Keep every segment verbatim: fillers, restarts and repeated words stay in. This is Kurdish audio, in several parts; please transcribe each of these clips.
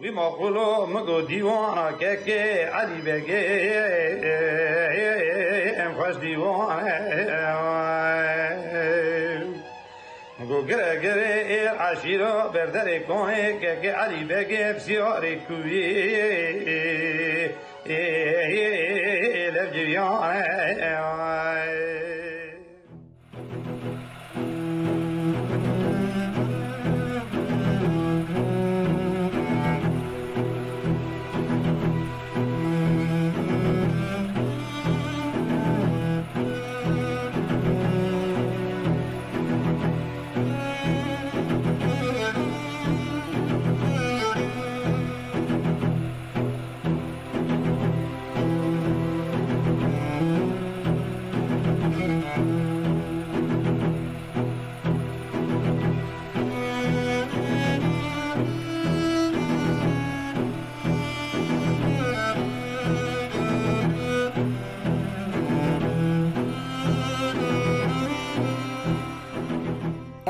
Wî maqûlo min got dîwana kekê Elî Begê, em xweş dîwan e. Min got gire gire êr eşîra berderê koyê kekê Elî Begê em siyarê kuyê, lev giriyan e.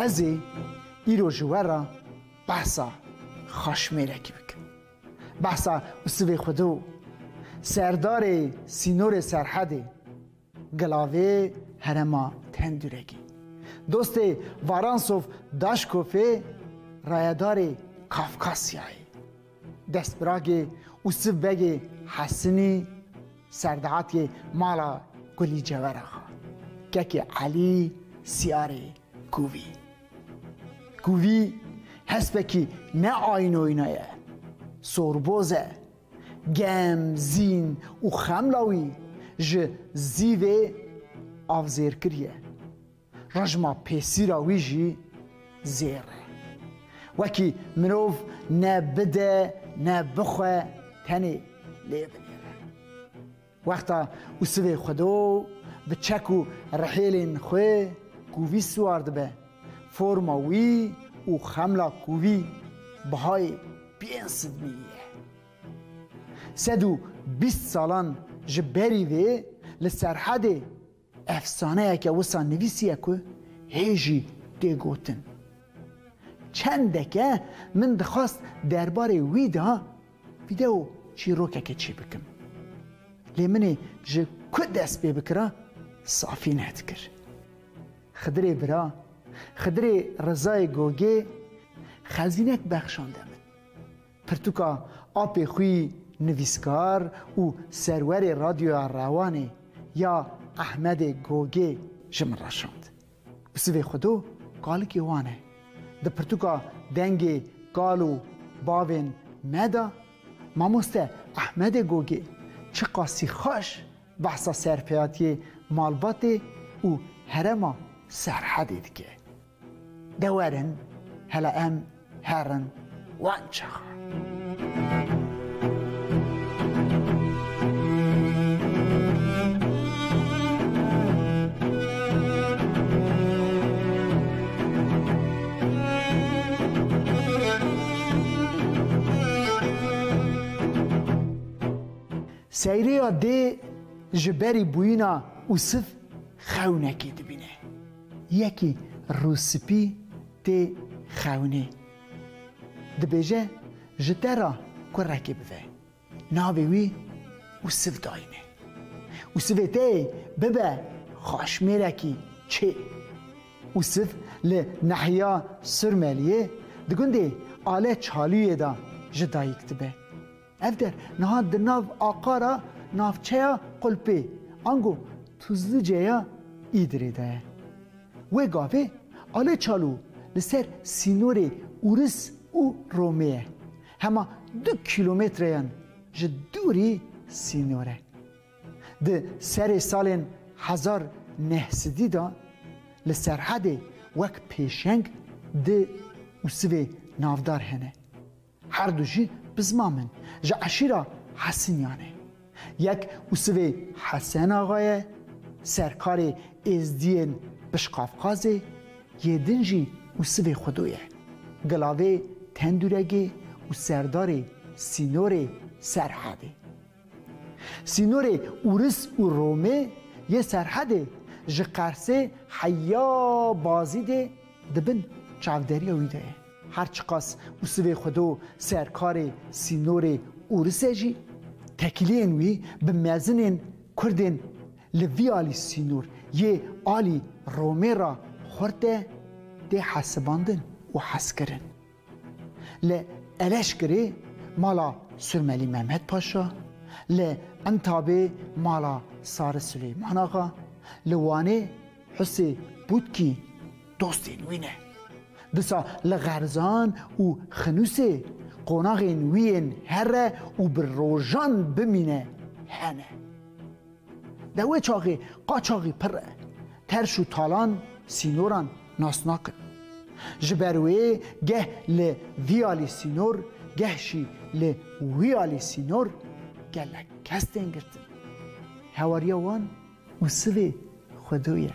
Ez ê îro ji we re behsa Xaşmêrekî bikim. Behsa Usivê Xwedû, serdarê sînorê Serhedê, gilavê herêma Tendûrekî, dostê Varansov Daşkofê, rayedarê Kafkasyayê, destbiragê Usiv Begê Hesinî, serdahatê mala Gulî Ceweraxa, kekê Elî Siyarê Kûvî. Kûvî hespekî ne aynoyna ye, sorboz e. Gem, zîn û xemla wî ji zîvê avzêr kiriye. Rejma pêsîra wî jî zêr e. Wekî mirov ne bide ne bixwe, tenê lê binêre. Wexta Usivê Xwedû bi çek û rihêlên xwe Kûvî siwar dibe, forma wî û xemla Kûvî bihayê pênc sed mîlî ye. Sed û bîst salan ji berî vê li Serhedê efsaneyeke wisa nivîsiye ku hê jî tê gotin. Çendeke min dixwast derbarê wî de vîdeo çîrokeke çê bikim. Lê min ê ji ku dest pê bikira, safî nedikir. Xidirê bira, Xidirê Rizayê Gogê xezînek bexşande min. Pirtûka apê xwî nivîskar û serwerê Radyoya Rewanê ya Ehmedê Gogê ji min re şand. Usivê Xwedû kalikê wan e. Di pirtûka Dengê Kal û Bavên Me de, mamoste Ehmedê Gogê çiqasî xweş behsa serpêhatiyê malbatê û herêma Serhedê dike. De werin, hela em herin wan çaxa. Seyreya dê ji berî bûyîna Ûsiv xewnekê dibîne. Yekî rûspî tê xewnê. Dibêje, ji te re kurekê bive. Navê wî Ûsiv dayîne. Ûsivê te bibe xaşmêrekî çê. Ûsiv li nehiya Surmeliyê di gundê Ale Çalûyê de ji dayik dibe. Ev der niha di nav aqara navçeya Qulpê, ango Tuzluceya Îdirê de ye. Wê gavê Ale Çalû li ser sînorê Ûris û Romê ye. Hema du kîlometreyan ji dûrî sînor e. Di serê salên hezar neh sedî de li Serhedê wek pêşeng di Ûsivê navdar hene. Her du jî bizmam in, ji eşîra Hesinyan e. Yek Ûsivê Hesen Axa ye, serkarê Êzdiyên Pişqafqazê, yê din jî Ûsivê Xwedû ye, gilavê Tendûregê û serdarê sînorê Serhedê. Sînorê Ûris û Romê yê Serhedê ji Qersê heya Bazîdê di bin çavderiya wî de ye. Her çiqas Usivê Xwedo serkarê sînorê Ûris e jî, tekiliyên wî bi mezinên Kurdên li vî alî sînor yê alî Romê re xurt e, tê hesibandin û hezkirin. Li Eleşkirê mala Surmelî Mehmet Paşa, li Entabê mala Sari Suleyman Axa, li Wanê Husê Butkî dostên wî ne. Disa li Xerzan û Xinûsê qonaxên wî yên here û bi rojan bimîne hene. Di wê çaxê qaçaxî pir e. Terş û talan sînoran nas nakin. Ji ber wê geh li vî alî sînor, geh jî li wî alî sînor gelek kes tên girtin. Hewariya wan Usivê Xwedo ye.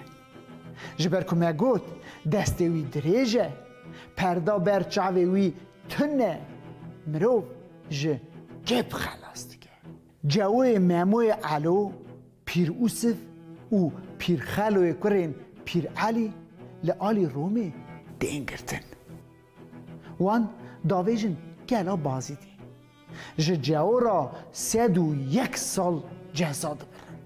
Ji ber ku me got, destê wî dirêj e, perda ber çavê wî tune, mirov ji kêf xelas dike. Cewoyê Memoyê Elo, Pîr Ûsiv û Pîr Xeloyê kurên Pîr Elî li alî Romê tên girtin. Wan davêjin gela Bazîdê. Ji Cewo re sed û yek sal ceza dibirin.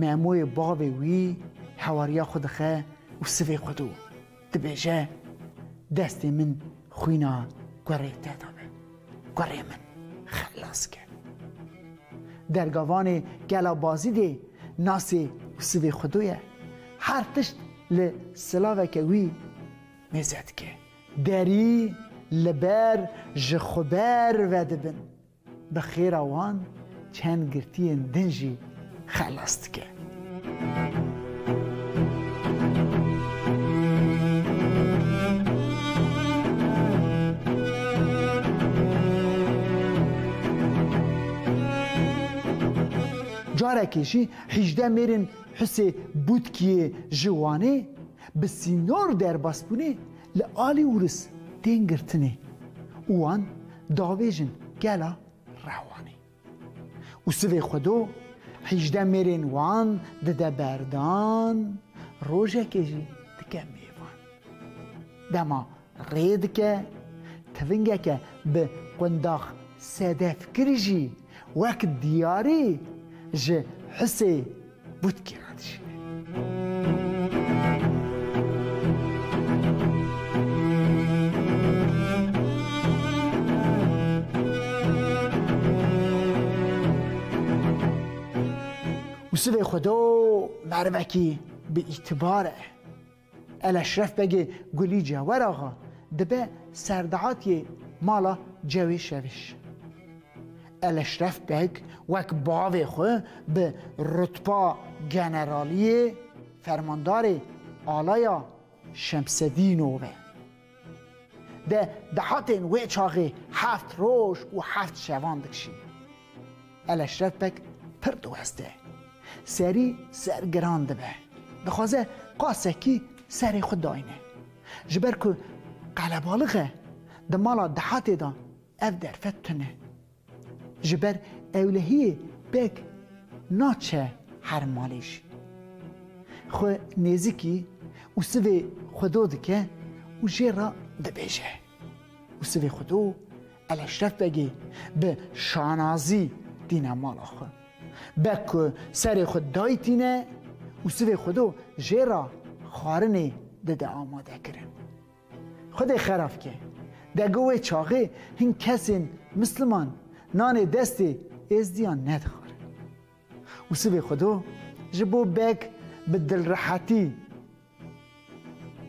Memoyê bavê wî hewariya xwe dixe Usivê Xwedo. Dibêje, destê min xwîna kurê te de be. Kurê min xelas ke. Dergavanê gela Bazîdê nasê Usivê Xwedo ye. Her tişt li silaveke wî mêze dike. Derî li ber ji xwe ber vedibin. Bi xêra wan çend girtiyên din jî xelas dike. Carekê jî hîjdeh mêrên Husê Butkiyê ji Wanê bi sînor derbasbûnê li alî Ûris tên girtinê û wan davêjin gela Rewanê. Usivê Xwedo hîjdeh mêrên wan dide berdan, rojekê jî dike mêvan. Dema rê dike, tivingeke bi qundax sedefkirî jî wek diyarî ji Husê Butkî re dişîne. Usivê Xwedo merivekî bi îtibar e. Eleşref Begê Gulî Cewer Axa dibe serdihatiyê mala Cewê Şevêş. Eleşref Beg wek bavê xwe bi rutba generaliyê fermandarê alaya Şemsedînov e. De dehatên wê çaxê heft roj û heft şevan dikişîn. Eleşref Beg pir diweste. Serî sergiran dibe. Dixwaze qasekî serê xwe dayne. Ji ber ku qelebalix e, di mala dehatê de ev derfet tune. Ji ber ewlehiyê Beg naçe her malê jî. Xwe nêzikî Usivê Xwedo dike û jê re dibêje. Usivê Xwedo Eleşref Begê bi şanazî tîne mala xwe. Beg ku serê xwe dayî tîne, Usivê Xwedo jê re xwarinê dide amadekirin. Xwedê xerab ke, dego wê çaxê hin kesên misliman nanê destê êzdiyan nedixwarin. Usivê Xwedo ji bo Beg bi dilrehetî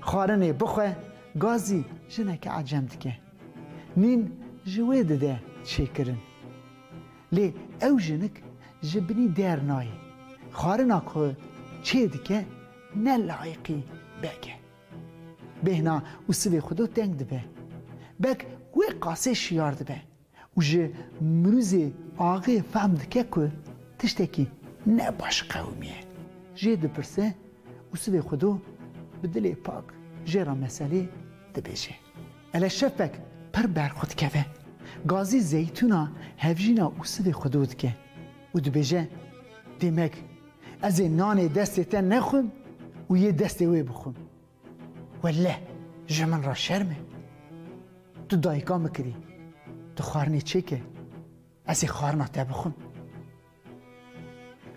xwarinê bixwe, gazî jineke ecem dike. Nîn ji wê dide çêkirin. Lê ew jinik ji binî dernayê. Xwarina ku çê dike ne layiqî Beg e. Bêhna Usivê Xwedo teng dibe. Beg wê qasê şiyar dibe û ji mirûzê axê fehm dike ku tiştekî ne baş qewimiye. Jê dipirse, Usivê Xwedo bi dilê pak jê re meselê dibêje. Eleşref Beg pir ber xwe dikeve. Gazî zeytûna hevjîna Usivê Xwedo dike û dibêje, Dêmek, ez ê nanê destê te nexwim û yê destê wê bixwim. Welleh, ji min re şerm e. Tu dayika min kirî. Tu xwarinê çêke. Ez ê xwarina te bixwim.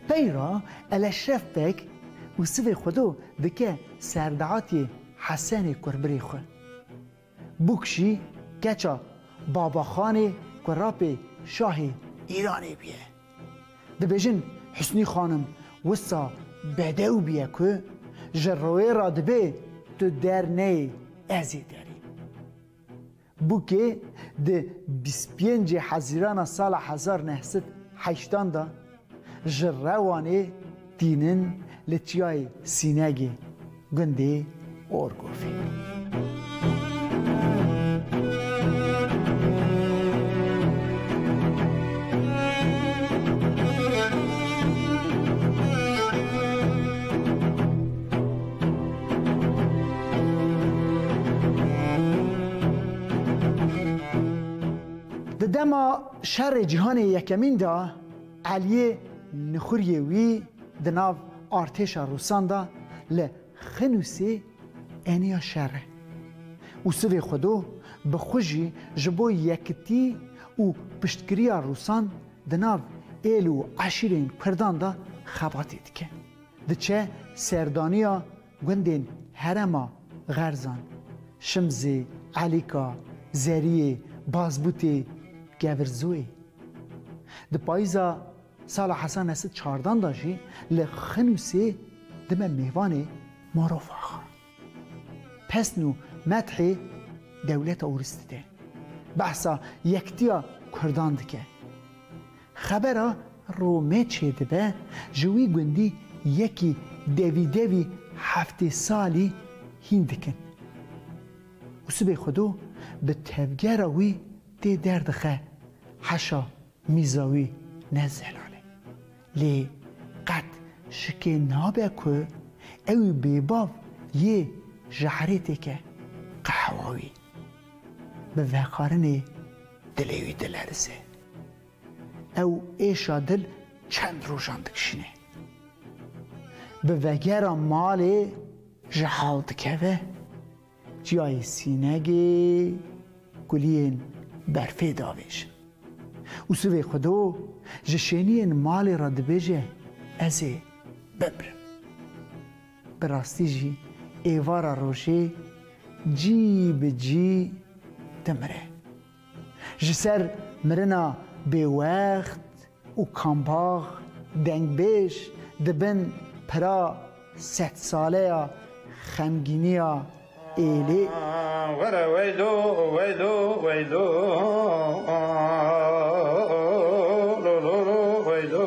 Peyra Eleşref Beg Ûsivê Xwedo dike serdahatiyê Hesenê kurbirê xwe. Bûk jî keça Babaxanê kurapê şahê Îranê bûye. Dibêjin Husnî xanim wisa bedew bûye ku ji royê re dibê tu der neyê, ez ê derîm. Bûkê di bîst pêncê Hezîrana sala hezar neh sed heştan de ji Rewanê tînin li çiyayê Sînegê gundê Orgofê. Di dema şerê cîhanê yekemîn de Eliyê nixuriyê wî di nav artêşa Rûsan de li Xinûsê eniya şer e. Ûsivê Xwedo bi xwe jî ji bo yekitî û piştgiriya Rûsan di nav êl û eşîrên Kurdan de xebatê dike. Diçe serdaniya gundên herêma Xerzan, Şimzê, Elîka, Zeriyê, Bazbûtê, Kevirzoyê. Di payîza sala hezar neh sed çardan de jî li Xinûsê dime mêvanê Morov Axa. Pesn û methê dewleta Ûris dide. Behsa yekitiya Kurdan dike. Xebera Romê çêdibe, ji wî gundî yekî devî devî heftê salî hîn dikin. Ûsibê Xwedo bi tevgera wî tê derdixe, heşa mîza wî ne zelal e. Lê qet şikê nabe ku ewî bêbav yê jehrê têke qehwa wî. Bi veqarinê dilê wî dilerize. Ew êşa dil çend rojan dikişîne. Bi vegera malê ji hal dikeve. Çiyayê Sînegê kuliyên berfê davêjin. Ûsivê Xwedo ji şêniyên malê re dibêje, ez ê bimrim. Bi rastî jî êvara rojê cî bi cî dimire. Ji ser mirina bêwext û kambax dengbêj dibin pira sedsaleya xemgîniya êlê. Were weylo, weylo, weylo, lo, lo, lo, weylo.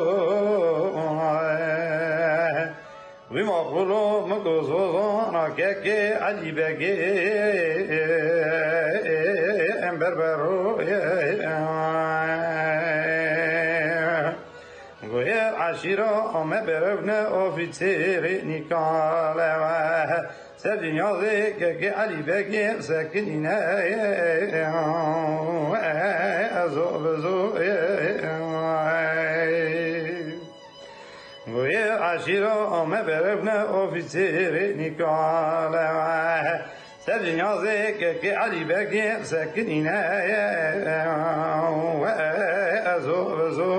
Wî maqûlo min ku zozana kekê Elî Begê em berbero. Goyer eşîra ame berevne ofîsêrê nîkalewe. Ser dinyazê kekê Elî Begê sekinîne. Ezo bezo. Goyê eşîra ame berevne ofîsêrê nîkalewe. Ser dinyazê kekê Elî Begê sekinîne. Ezo bezo.